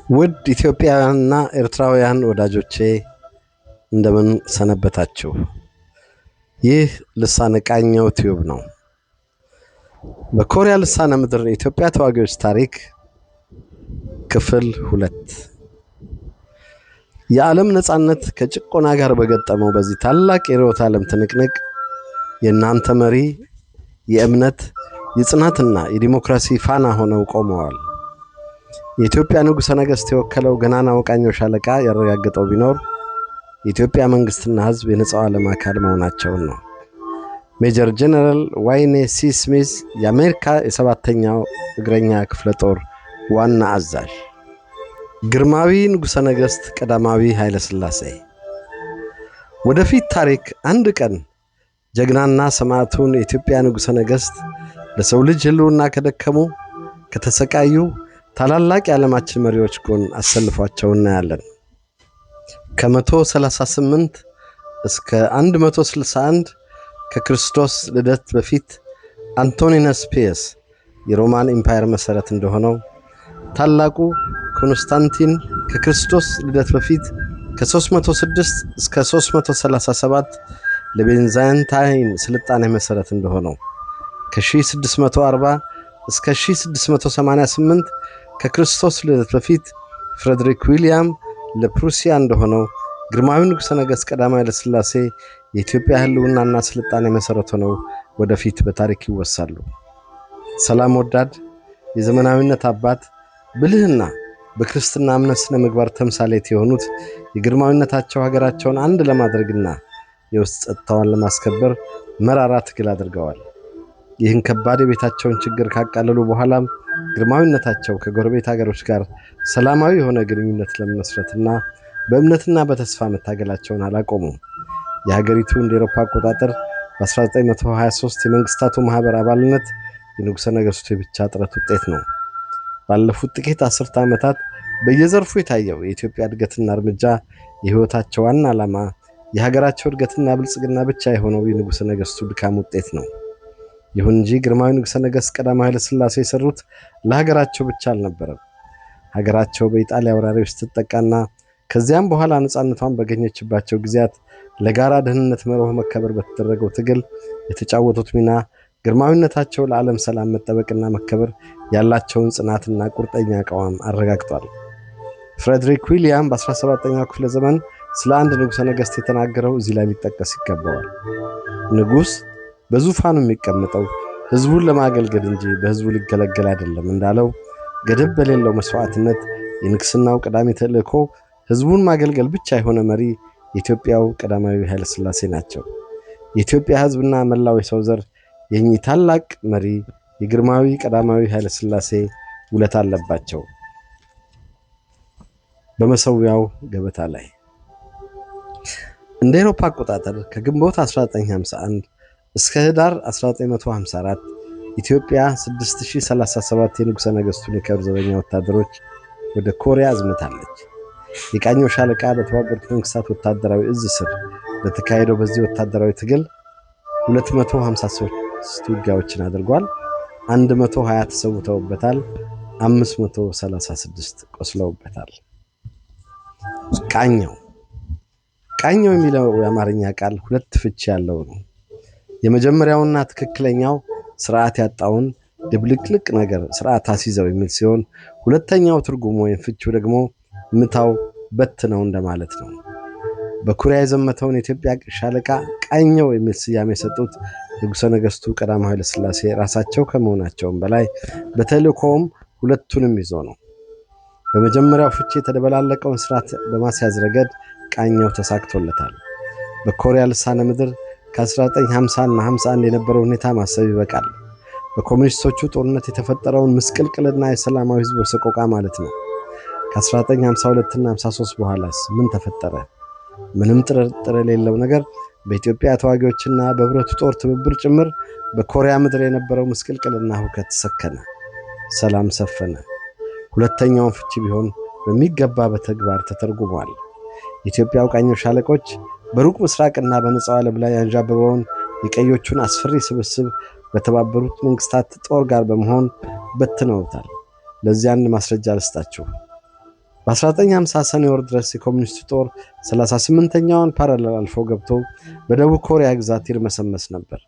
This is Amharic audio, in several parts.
ውድ ኢትዮጵያውያንና ኤርትራውያን ወዳጆቼ፣ እንደምን ሰነበታችሁ? ይህ ልሳነ ቃኘው ቲዩብ ነው። በኮሪያ ልሳነ ምድር የኢትዮጵያ ተዋጊዎች ታሪክ ክፍል 2። የዓለም ነጻነት ከጭቆና ጋር በገጠመው በዚህ ታላቅ የርዕዮተ ዓለም ትንቅንቅ የእናንተ መሪ የእምነት፣ የጽናትና የዲሞክራሲ ፋና ሆነው ቆመዋል። የኢትዮጵያ ንጉሠ ነገሥት የወከለው ገናናው ቃኘው ሻለቃ ያረጋገጠው ቢኖር የኢትዮጵያ መንግስትና ሕዝብ የነጻው ዓለም አካል መሆናቸውን ነው። ሜጀር ጀነራል ዋይኔ ሲ ስሚዝ፣ የአሜሪካ የሰባተኛው እግረኛ ክፍለ ጦር ዋና አዛዥ። ግርማዊ ንጉሠ ነገሥት ቀዳማዊ ኃይለ ሥላሴ። ወደፊት ታሪክ አንድ ቀን ጀግናና ሰማዕቱን የኢትዮጵያ ንጉሠ ነገሥት ለሰው ልጅ ሕልውና ከደከሙ፣ ከተሰቃዩ ታላላቅ የዓለማችን መሪዎች ጎን አሰልፏቸው እናያለን። ከ138 እስከ 161 ከክርስቶስ ልደት በፊት አንቶኒነስ ፒየስ የሮማን ኢምፓየር መሰረት እንደሆነው፣ ታላቁ ኮንስታንቲን ከክርስቶስ ልደት በፊት ከ306 እስከ 337 ለቤዛንታይን ስልጣኔ መሰረት እንደሆነው፣ ከ1640 እስከ 1688 ከክርስቶስ ልደት በፊት ፍሬድሪክ ዊሊያም ለፕሩሲያ እንደሆነው፣ ግርማዊ ንጉሠ ነገሥት ቀዳማዊ ኃይለ ሥላሴ የኢትዮጵያ ሕልውናና ስልጣኔ መሰረት ሆነው ወደፊት በታሪክ ይወሳሉ። ሰላም ወዳድ፣ የዘመናዊነት አባት፣ ብልህና በክርስትና እምነት ስነ ምግባር ተምሳሌት የሆኑት የግርማዊነታቸው ሀገራቸውን አንድ ለማድረግና የውስጥ ጸጥታዋን ለማስከበር መራራ ትግል አድርገዋል። ይህን ከባድ የቤታቸውን ችግር ካቃለሉ በኋላም ግርማዊነታቸው ከጎረቤት ሀገሮች ጋር ሰላማዊ የሆነ ግንኙነት ለመመስረትና በእምነትና በተስፋ መታገላቸውን አላቆሙም። የሀገሪቱ እንደ ኤሮፓ አቆጣጠር በ1923 የመንግስታቱ ማህበር አባልነት የንጉሠ ነገሥቱ የብቻ ጥረት ውጤት ነው። ባለፉት ጥቂት አስርተ ዓመታት በየዘርፉ የታየው የኢትዮጵያ እድገትና እርምጃ የሕይወታቸው ዋና ዓላማ የሀገራቸው እድገትና ብልጽግና ብቻ የሆነው የንጉሠ ነገሥቱ ድካም ውጤት ነው። ይሁን እንጂ ግርማዊ ንጉሠ ነገሥት ቀዳማዊ ኃይለ ሥላሴ የሰሩት ለሀገራቸው ብቻ አልነበረም። ሀገራቸው በኢጣሊያ ወራሪዎች ስትጠቃና ከዚያም በኋላ ነፃነቷን ባገኘችባቸው ጊዜያት ለጋራ ደህንነት መርሆ መከበር በተደረገው ትግል የተጫወቱት ሚና ግርማዊነታቸው ለዓለም ሰላም መጠበቅና መከበር ያላቸውን ጽናትና ቁርጠኛ አቋም አረጋግጧል። ፍሬድሪክ ዊሊያም በ17ኛው ክፍለ ዘመን ስለ አንድ ንጉሠ ነገሥት የተናገረው እዚህ ላይ ሊጠቀስ ይገባዋል። ንጉሥ በዙፋኑ የሚቀመጠው ሕዝቡን ለማገልገል እንጂ በሕዝቡ ሊገለገል አይደለም እንዳለው፣ ገደብ በሌለው መስዋዕትነት የንግስናው ቀዳሚ ተልእኮ ሕዝቡን ማገልገል ብቻ የሆነ መሪ የኢትዮጵያው ቀዳማዊ ኃይለ ሥላሴ ናቸው። የኢትዮጵያ ሕዝብና መላው የሰው ዘር የእኚህ ታላቅ መሪ የግርማዊ ቀዳማዊ ኃይለ ሥላሴ ውለታ አለባቸው። በመሰዊያው ገበታ ላይ። እንደ ኤሮፓ አቆጣጠር ከግንቦት 1951 እስከ ህዳር 1954 ኢትዮጵያ 6037 የንጉሠ ነገሥቱን የክብር ዘበኛ ወታደሮች ወደ ኮሪያ አዝምታለች። የቃኘው ሻለቃ በተባበሩት መንግስታት ወታደራዊ እዝ ስር በተካሄደው በዚህ ወታደራዊ ትግል 253 ውጊያዎችን አድርጓል። 120 ተሰውተውበታል። 536 ቆስለውበታል። ቃኘው። ቃኘው የሚለው የአማርኛ ቃል ሁለት ፍቺ ያለው ነው። የመጀመሪያውና ትክክለኛው ስርዓት ያጣውን ድብልቅልቅ ነገር ስርዓት አስይዘው የሚል ሲሆን፣ ሁለተኛው ትርጉሙ ወይም ፍቺው ደግሞ ምታው፣ በትነው እንደማለት ነው። በኮሪያ የዘመተውን የኢትዮጵያ ሻለቃ ቃኘው የሚል ስያሜ የሰጡት ንጉሠ ነገሥቱ ቀዳማዊ ኃይለ ሥላሴ ራሳቸው ከመሆናቸውም በላይ በተልእኮውም ሁለቱንም ይዞ ነው። በመጀመሪያው ፍቺ የተደበላለቀውን ስርዓት በማስያዝ ረገድ ቃኘው ተሳክቶለታል። በኮሪያ ልሳነ ምድር ከ1950 እና 51 የነበረው ሁኔታ ማሰብ ይበቃል። በኮሚኒስቶቹ ጦርነት የተፈጠረውን ምስቅልቅልና የሰላማዊ ሕዝቦች ሰቆቃ ማለት ነው። ከ1952 እና 53 በኋላስ ምን ተፈጠረ? ምንም ጥርጥር የሌለው ነገር በኢትዮጵያ ተዋጊዎችና በህብረቱ ጦር ትብብር ጭምር በኮሪያ ምድር የነበረው ምስቅልቅልና ሁከት ሰከነ፣ ሰላም ሰፈነ። ሁለተኛውን ፍቺ ቢሆን በሚገባ በተግባር ተተርጉሟል። የኢትዮጵያ ቃኘው ሻለቆች በሩቅ ምስራቅና በነጻው ዓለም ላይ ያንዣበበውን የቀዮቹን አስፈሪ ስብስብ በተባበሩት መንግስታት ጦር ጋር በመሆን በትነውታል። ለዚህ አንድ ማስረጃ ልስጣችሁ። በ1950 ሰኔ ወር ድረስ የኮሚኒስቱ ጦር 38ኛውን parallel አልፎ ገብቶ በደቡብ ኮሪያ ግዛት ይርመሰመስ ነበር።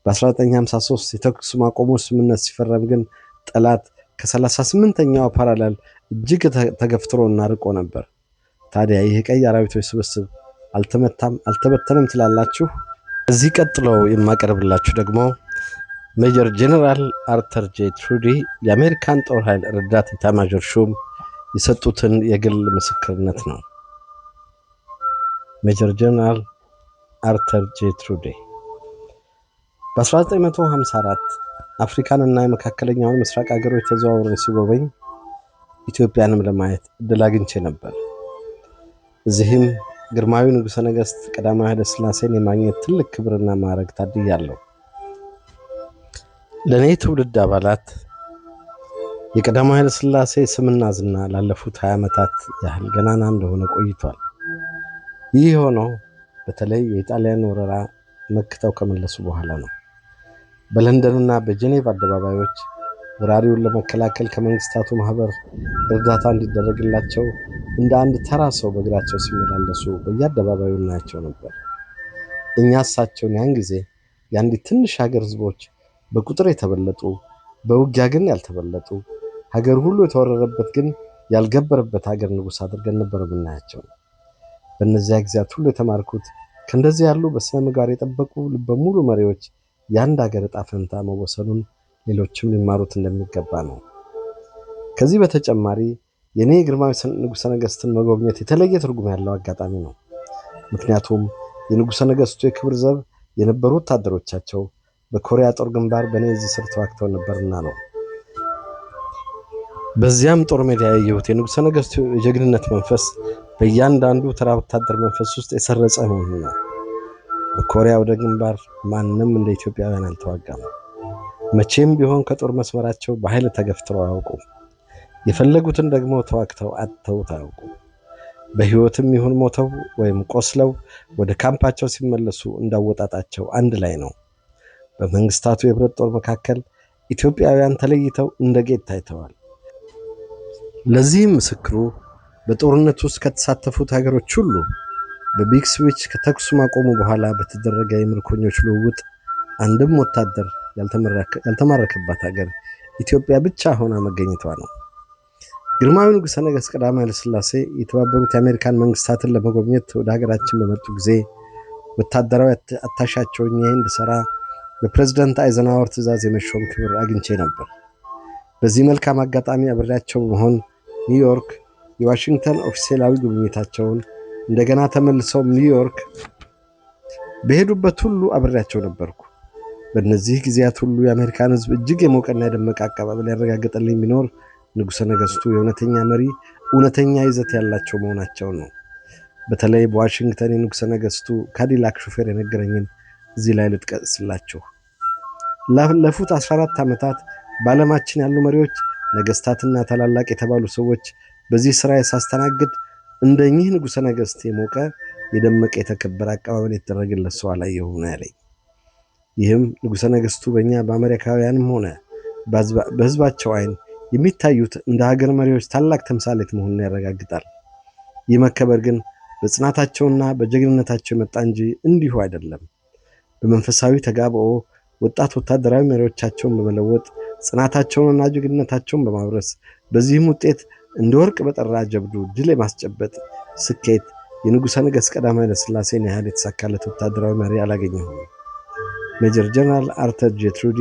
በ1953 የተኩስ ማቆሙ ስምምነት ሲፈረም ግን ጠላት ከ38ኛው parallel እጅግ ተገፍትሮና ርቆ ነበር። ታዲያ ይህ ቀይ አራዊቶች ስብስብ አልተመታም፣ አልተበተነም ትላላችሁ? እዚህ ቀጥሎ የማቀርብላችሁ ደግሞ ሜጀር ጄኔራል አርተር ጄ ትሩዲ የአሜሪካን ጦር ኃይል ረዳት ኤታማዦር ሹም የሰጡትን የግል ምስክርነት ነው። ሜጀር ጄኔራል አርተር ጄ ትሩዲ፦ በ1954 አፍሪካን እና የመካከለኛውን ምስራቅ ሀገሮች ተዘዋውሬ ስጎበኝ ኢትዮጵያንም ለማየት እድል አግኝቼ ነበር። እዚህም ግርማዊ ንጉሠ ነገሥት ቀዳማዊ ኃይለ ሥላሴን የማግኘት ትልቅ ክብርና ማዕረግ ታድያለሁ። ለእኔ ትውልድ አባላት የቀዳማዊ ኃይለ ሥላሴ ስምና ዝና ላለፉት 20 ዓመታት ያህል ገናና እንደሆነ ቆይቷል። ይህ የሆነው በተለይ የኢጣሊያን ወረራ መክተው ከመለሱ በኋላ ነው። በለንደንና በጄኔቭ አደባባዮች ወራሪውን ለመከላከል ከመንግስታቱ ማህበር እርዳታ እንዲደረግላቸው እንደ አንድ ተራ ሰው በእግራቸው ሲመላለሱ በየአደባባዩ እናያቸው ነበር። እኛ እሳቸውን ያን ጊዜ የአንዲት ትንሽ ሀገር ህዝቦች በቁጥር የተበለጡ፣ በውጊያ ግን ያልተበለጡ፣ ሀገር ሁሉ የተወረረበት ግን ያልገበረበት ሀገር ንጉሥ አድርገን ነበር የምናያቸው። በእነዚያ ጊዜያት ሁሉ የተማርኩት ከእንደዚህ ያሉ በስነ ምግባር የጠበቁ ልበሙሉ መሪዎች የአንድ ሀገር ዕጣ ፈንታ መወሰኑን ሌሎችም ሊማሩት እንደሚገባ ነው። ከዚህ በተጨማሪ የእኔ የግርማዊ ንጉሠ ነገሥትን መጎብኘት የተለየ ትርጉም ያለው አጋጣሚ ነው። ምክንያቱም የንጉሠ ነገሥቱ የክብር ዘብ የነበሩ ወታደሮቻቸው በኮሪያ ጦር ግንባር በእኔ እዝ ስር ተዋግተው ነበርና ነው። በዚያም ጦር ሜዳ ያየሁት የንጉሠ ነገሥቱ የጀግንነት መንፈስ በእያንዳንዱ ተራ ወታደር መንፈስ ውስጥ የሰረጸ መሆኑ ነው። በኮሪያ ወደ ግንባር ማንም እንደ ኢትዮጵያውያን አልተዋጋም። መቼም ቢሆን ከጦር መስመራቸው በኃይል ተገፍትረው አያውቁም። የፈለጉትን ደግሞ ተዋግተው አጥተውት አያውቁም። በሕይወትም ይሁን ሞተው ወይም ቆስለው ወደ ካምፓቸው ሲመለሱ እንዳወጣጣቸው አንድ ላይ ነው። በመንግስታቱ የብረት ጦር መካከል ኢትዮጵያውያን ተለይተው እንደ ጌጥ ታይተዋል። ለዚህም ምስክሩ በጦርነት ውስጥ ከተሳተፉት ሀገሮች ሁሉ በቢክስዊች ከተኩስ ማቆሙ በኋላ በተደረገ የምርኮኞች ልውውጥ አንድም ወታደር ያልተማረከባት ሀገር ኢትዮጵያ ብቻ ሆና መገኘቷ ነው። ግርማዊ ንጉሠ ነገሥት ቀዳማዊ ኃይለ ሥላሴ የተባበሩት የአሜሪካን መንግስታትን ለመጎብኘት ወደ ሀገራችን በመጡ ጊዜ ወታደራዊ አታሻቸው ሆኜ እንድሰራ በፕሬዝዳንት አይዘንሃወር ትዕዛዝ የመሾም ክብር አግኝቼ ነበር። በዚህ መልካም አጋጣሚ አብሬያቸው በመሆን ኒውዮርክ የዋሽንግተን ኦፊሴላዊ ጉብኝታቸውን፣ እንደገና ተመልሰውም ኒውዮርክ በሄዱበት ሁሉ አብሬያቸው ነበርኩ። በእነዚህ ጊዜያት ሁሉ የአሜሪካን ሕዝብ እጅግ የሞቀና የደመቀ አቀባበል ያረጋገጠልኝ ቢኖር ንጉሠ ነገሥቱ የእውነተኛ መሪ እውነተኛ ይዘት ያላቸው መሆናቸው ነው። በተለይ በዋሽንግተን የንጉሠ ነገሥቱ ካዲላክ ሹፌር የነገረኝን እዚህ ላይ ልጥቀስላችሁ። ላለፉት 14 ዓመታት በዓለማችን ያሉ መሪዎች፣ ነገስታትና ታላላቅ የተባሉ ሰዎች በዚህ ስራ ሳስተናግድ እንደኚህ ንጉሠ ነገሥት የሞቀ፣ የደመቀ፣ የተከበረ አቀባበል የተደረገለት ሰው አላየሁም ነው ያለኝ። ይህም ንጉሠ ነገሥቱ በእኛ በአሜሪካውያንም ሆነ በሕዝባቸው አይን የሚታዩት እንደ ሀገር መሪዎች ታላቅ ተምሳሌት መሆኑን ያረጋግጣል። ይህ መከበር ግን በጽናታቸውና በጀግንነታቸው የመጣ እንጂ እንዲሁ አይደለም። በመንፈሳዊ ተጋብኦ ወጣት ወታደራዊ መሪዎቻቸውን በመለወጥ፣ ጽናታቸውንና ጀግንነታቸውን በማብረስ፣ በዚህም ውጤት እንደ ወርቅ በጠራ ጀብዱ ድል የማስጨበጥ ስኬት የንጉሠ ነገሥት ቀዳማዊ ኃይለ ሥላሴን ያህል የተሳካለት ወታደራዊ መሪ አላገኘሁም። ሜጀር ጀነራል አርተር ጄ ትሩዲ፣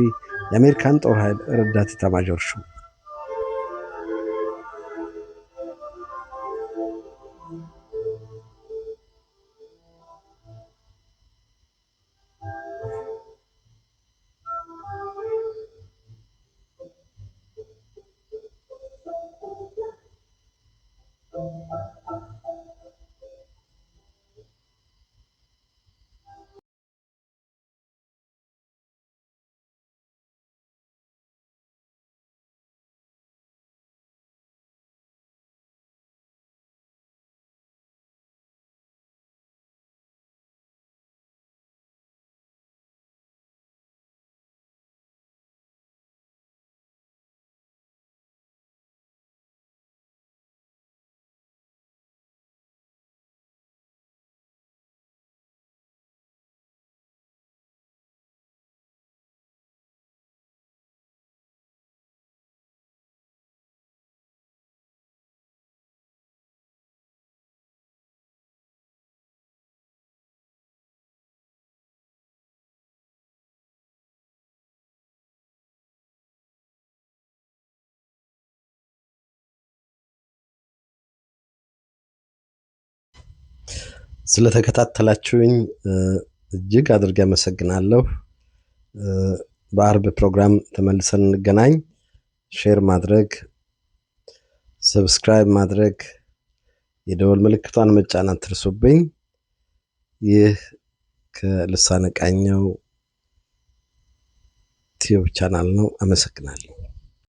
የአሜሪካን ጦር ኃይል ረዳት ኤታማዦር ሹም። ስለተከታተላችሁኝ እጅግ አድርጌ አመሰግናለሁ። በአርብ ፕሮግራም ተመልሰን እንገናኝ። Share ማድረግ፣ subscribe ማድረግ፣ የደወል ምልክቷን መጫን አትርሱብኝ። ይህ ከልሳነ ቃኘው Tube channel ነው። አመሰግናለሁ።